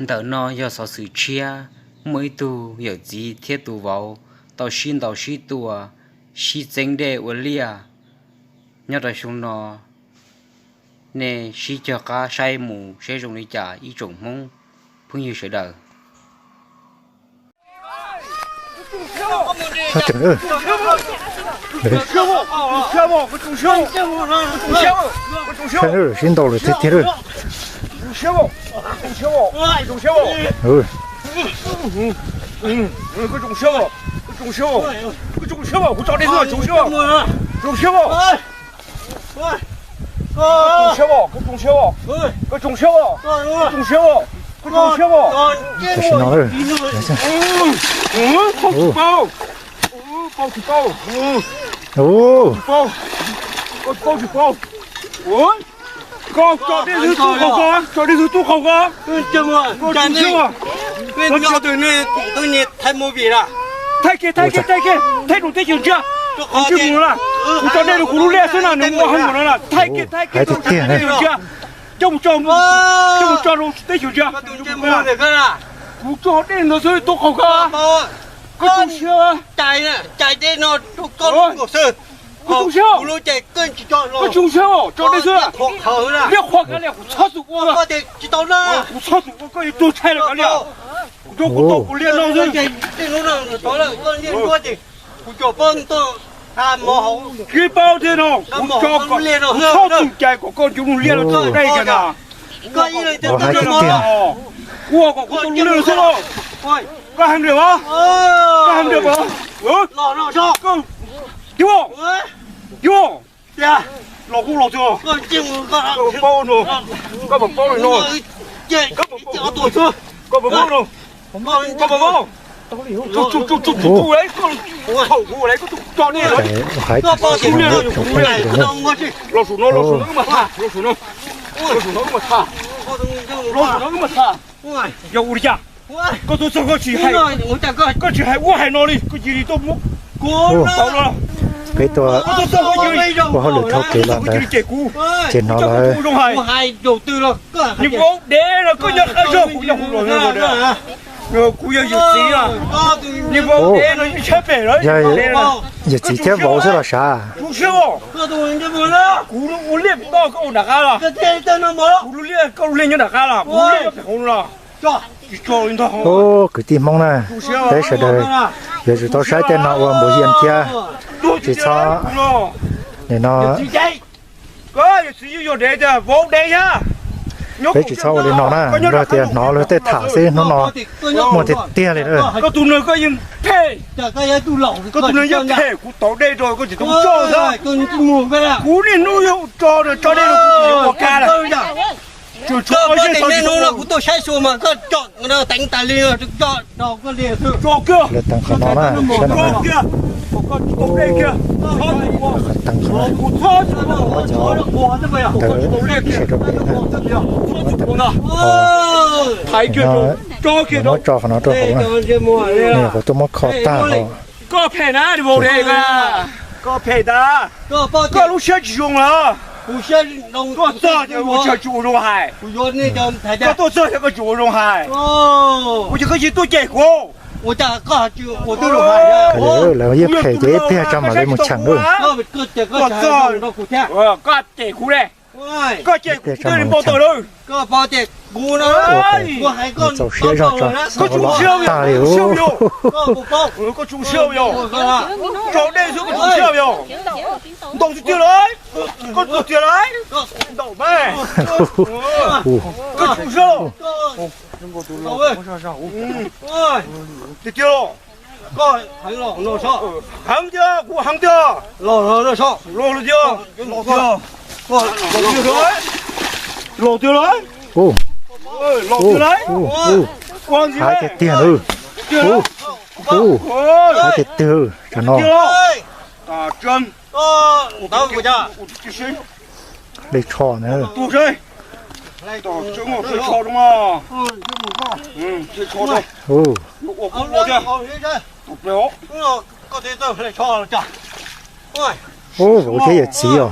Ntawm no yog xov xwm tshiab, muaj ib tug yawm txiv thiab tus vauv tau sib ntaus sib tua, sib txeeb dej ua liaj nyob rau xyoo no. Nej sib cog qab saib mus seb zoo li cas ib tsoom Hmoob phooj ywg sawv daws. Sib ntaus lawm tiag tiag lawm. Tam sim no lawm. Koj tso dej xwb tub qau koj, tso dej xwb tub qau koj. Koj tso siab os. Thaij kiag, thaij kiag, thaij kiag, thaij rau teb chaws ntsia. Kuv tsis mus no na, kuv tso dej rau kuv lub liaj xwb na, nws ua hauj lwm no na, thaij kiag, thaij kiag, thaij rau teb chaws ntsia. Coj mus tso, coj mus tso rau teb chaws ntsia. Kuv tso dej no xwb tub qau koj. Koj tso siab. Koj tso siab. Koj tso siab, tso dej xwb. Liab qhuav kav liam, kuv txhob txwm ua, kuv txhob txwm ua koj yuav tuag tshaib lawm kav liam. Kuv tso kuv tau kuv liaj no xwb. Kuv paub thiab no, kuv tso, kuv txhob txwm cais kom koj ncu lub liaj no tso dej kiag na. Ua kom kuv tau lub liaj no xwb los. Koj hais ntiag os, koj hais ntiag os. Yus, yus, los kuj los xwb. Koj paub no, koj puas paub li no? Koj puas paub li no? Koj puas paub no? Koj puas paub? Thaum kuv, koj tso dej los, los sum no, los sum no, los sum no wb mam tham, los sum no wb mam tham. Yog ua li cas? Koj tuaj txog koj tsis hais, koj tsis hais ua hais no li, koj cia li tuaj muab. Peb tuaj ua hauj lwm taug kev los ntawd, ces hnov lawv, nws vauv dev los koj nyob qab zog kuv yog hu los, kuv yog yawm txiv, nws vauv dev no yeej tshaib phem lawm. Yawm txiv thiab vauv xwb los sav. Kuv ua liaj toj koj ua nram qab los, kuv lub liaj koj lub liaj nyob nram qab los, kuv lub liaj nyob pem hauv los. Kwv tij Hmoob na, peb sawv daws yuav tsum tau saib tej no ua npaum li thiab, tsis txhob, nim no peb tsis txhob ua li no na, luag tias hnov luag tej tham xwb, hnub no muaj tiag tiag li. Koj tus neeg koj yeej phem, koj tus neeg yeej phem, kuv tau dej rau koj tsis tau tso xwb. Kuv niaj hnub yog tso, tso dej rau kuv tsis ua kab lawm. Tso, tso, tso, kuv tuaj saib xyuas mas koj tso teev tas li, tso, tso kiag, tso kiag, tso kiag, koj tsis tau dej kiag, tso kuv, kuv txhob tsis tau dej kiag, txhob tsis tau dej kiag, txhob tsis tau dej kiag, thaiv kiag, tso kiag, tso qhov no rau hauv na, nws qhuav tuaj muab kho tag os. Koj phem na, koj phem tas, koj lub siab tsis zoo lawm. Tuaj txog ces ua tsis ua zoo hais, koj tuaj txog ces koj tsis ua zoo hais, ua cas koj tsis tuaj cem kuv? Lawv yeej phem ces ib pliag tso mam li mus cheem lawm. Tuaj txog, koj cem kuv ne, koj cem kuv twb li npau taws lawm. Txaus siab zog tso, koj tsuas siab tag li. Koj tsuas siab yog, tso dej xwb koj tsuas siab yog, ntaus tiag tiag lawm, koj ntaus tiag lawm, ntaus mas, koj tsuas siab tiag tiag. Heev tiag, kuv heev tiag. Los tiag, los tiag, los tiag lawm, los tiag lawm, hais tiag tiag, hais tiag tiag, tam no. Li tsho na. Ub, vauv thiab yawm txiv os.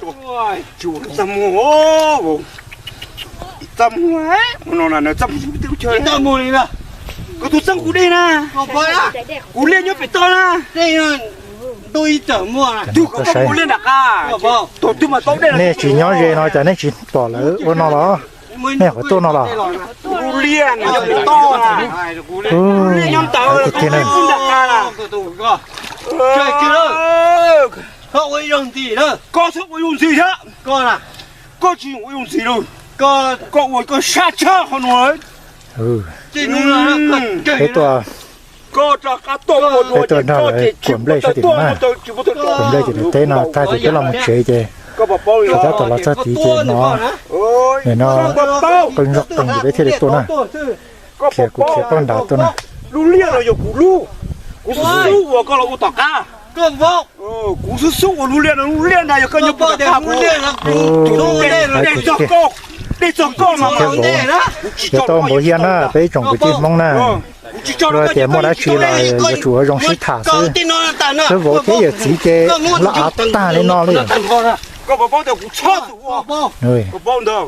rau. Tsis ua txaj muag, txaj muag, no txaj muag, txaj muag li na. Koj tus txeeb kuv dej na, kuv liaj nyob pem toj na. Twb koj ua liaj nram qab, tus twg mas tau dej. Nej tsis nyob ze no cas nej tsis pom lawv ua no los? Nej qhuav tuaj no los? Kuv liaj nyob pem toj, kuv liaj nyob ntawd, kuv liaj nram qab. Koj txhob ua yuav ntxhi thiab. Koj tsis ua yuav ntxhi lauj. Koj ua koj sab tshaj qhov no. Peb tuaj, koj rov qab tuaj ua peb tuaj nrog lawv kuam nplej sab tim no na. Kuam nplej ces nws teb no tag ces peb los mus tsev ces, tsis tab tom los txog tid ces no, nim no qee zog qees ces peb thiaj li tuaj na. Khiav kuv khiav poj nrad tuaj na. Lub liaj no yog kuv lub, kuv xub xub ua koj los ua tom qab. Kuv xub xub ua lub liaj no, lub liaj ntawd yog koj nyob pem toj qab, kuv dej txog koj, dej txog koj mas kuv tsis tso rau koj. Yuav tau npaum hiab na peb ib tsoom kwv tij Hmoob na. Luag tias muaj dab tsi los yuav tsum ua zoo sib tham xwb. Xwb vauv thiab yawm txiv ces laj av tag li no li. Koj puas paub tias kuv txhob txwm ua? Koj paub ntawd.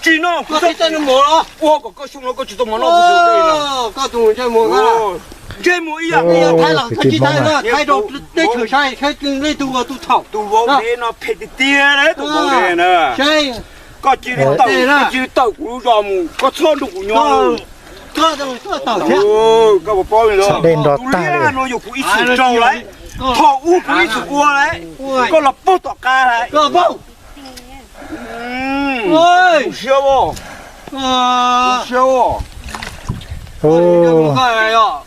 Tsis no, kuv txhob ua kom koj xyoo no koj tsis tau mov noj. Ntsej muag ib yam, kwv tij Hmoob na. Tus vauv dev no phem tiag tiag, tus vauv dev na. Koj cia li tawm, koj cia li tawm kuv lub zos mus, koj txhob nrog kuv nyob. Koj puas paub li ntawd? Tus liaj no yog kuv ib txwm rau lawm, thaum ub kuv ib txwm ua lawm, koj los pug tom qab lawm. Zoo siab, zoo siab.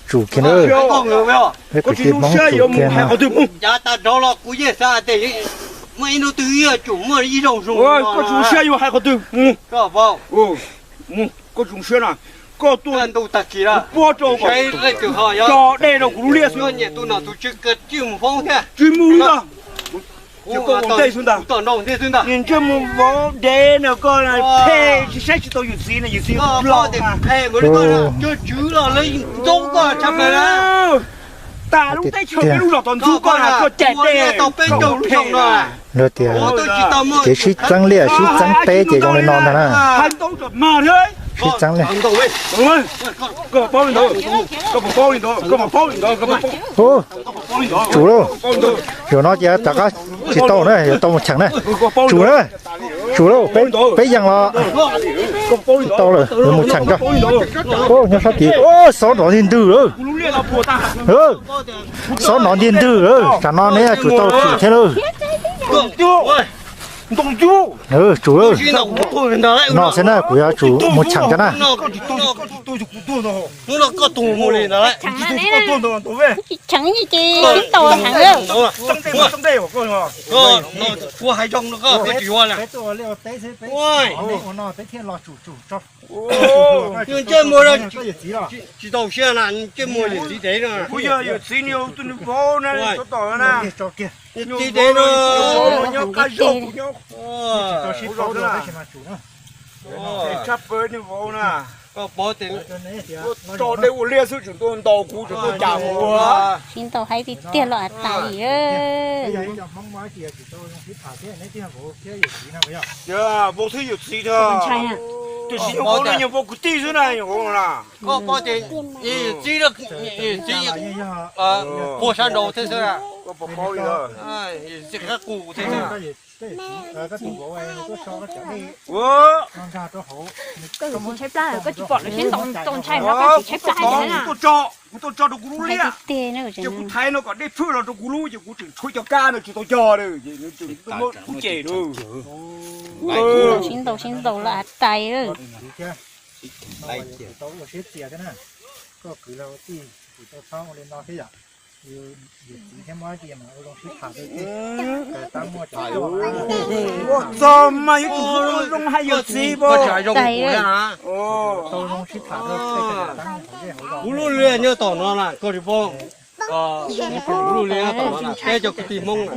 Tsum kiag na. Peb kwv tij Hmoob tsum kiag no. Koj tsum siab yuav hais qhov twg? Koj tsum siab na. Koj tuaj, kuv pab rau, tso dej rau kuv lub liaj xwb. Tsis mus li ntag. Koj ua ntej xwb ntag. Niag ntsej muag vauv dev no, koj phem tsis saib tsis taus yawm txiv no, yawm txiv los. Tas lub teb chaws peb lub zos tom ntxub koj na, koj cais dej. Luag tias kev sib txeeb liaj sib txeeb teb ces zoo li no ntag na. Sib txeeb liaj. Koj puas paub li ntawd? Koj puas paub li ntawd? Tsum lauj. Zaum no ces rov qab tsis tau na, yuav tau mus cheem na. Tsum na, tsum lauj, peb yees los. Tsis tau lawm, yuav mus cheem tso. Nyob sab tid, xob nrov ntiag ntwg lawm. Xob nrov ntiag ntwg lawm, tsam no neb yuav tsum tau tsum thiab lauj. Ntoo cub, ntoo cub. Tsum, no xwb na, kuv yuav tsum mus cheem cov na. Tsis cheem ces tsis tau heev. Ntsej muag tsis tau siab na, ntsej muag yawm txiv dev no. Kuv yog yawm txiv nws tus nws vauv na, tus tom na. Yawm txiv dev no. Nyob qab zog kuv nyob. Tshaj plaws nws vauv na. Koj pov tias tso dej ua liaj xwb tseem tuaj ntaus kuv, tseem tuaj cam kuv. Sib ntaus heev tiag tiag los av tais. Vauv thiab yawm txiv thiab, tiam sis yog vauv no yog vauv kwv tij xwb na, yog vauv no na. Koj pom tias yawm txiv, yawm txiv quaj sab nraud thiab xwb, koj pom qab li, yawm txiv qab qus thiab xwb. Koj tsis tshaib plab, koj tsis pom lawv sib ntaus ntshai no koj tsis tshaib plab na. Kuv tuaj tso rau kuv lub liaj, ces kuv thaiv no kom dej phwj los rau kuv lub, ces kuv tseem tshuav cov kab no tsis tau cog lawm, ces nws tseem muab kuv cem lawm. Sib ntaus sib ntaus los av tais. Ua txog mas yuav tsum ua zoo hais yawm txiv pom. Kuv lub liaj nyob tom no na, koj tsis paub. Kuv lub liaj nyob tom no na, peb cov kwv tij Hmoob na.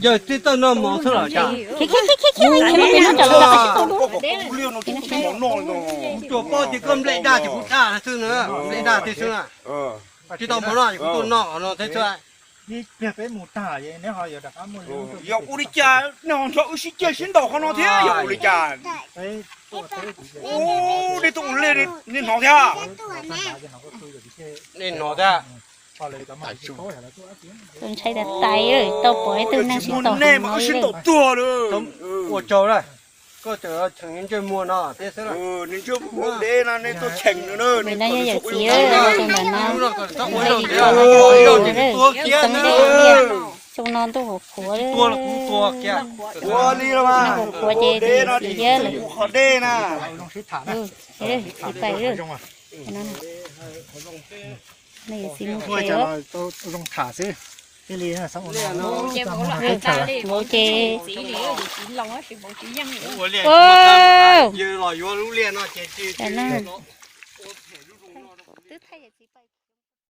Yawg tib toj noj mov xwb los cas. Kuv tsuas paub tias koj nplej daj ces kuv daj xwb na, nplej daj thiab xwb na. Tsis tau mov noj ces kuv tuaj noj qhov no thiab xwb. Yog ua li cas nej ho nrog wb sib cav sib ntaus qhov no thiab yog ua li cas? Ub, nej tuaj ua liaj nej hnov thiab? Nej hnov thiab? Tus ntshai tas tais, tau pom ib tug neeg sib ntaus nej mas wb sib ntaus tuag lawm. Ua tsaug na, koj tseem cheem ntsej muag no thiab xwb. Ntsej muag dev no nej tuaj cheem nws na, nej kom nws txhob ua ib zaug ntxiv. Xyoo no ntuj qhuav qhuav, ua li los mas, qhuav ces dev no tsis ua qhov dej na. Tsis pais. Vauv ces, twb thaij yawm txiv pais.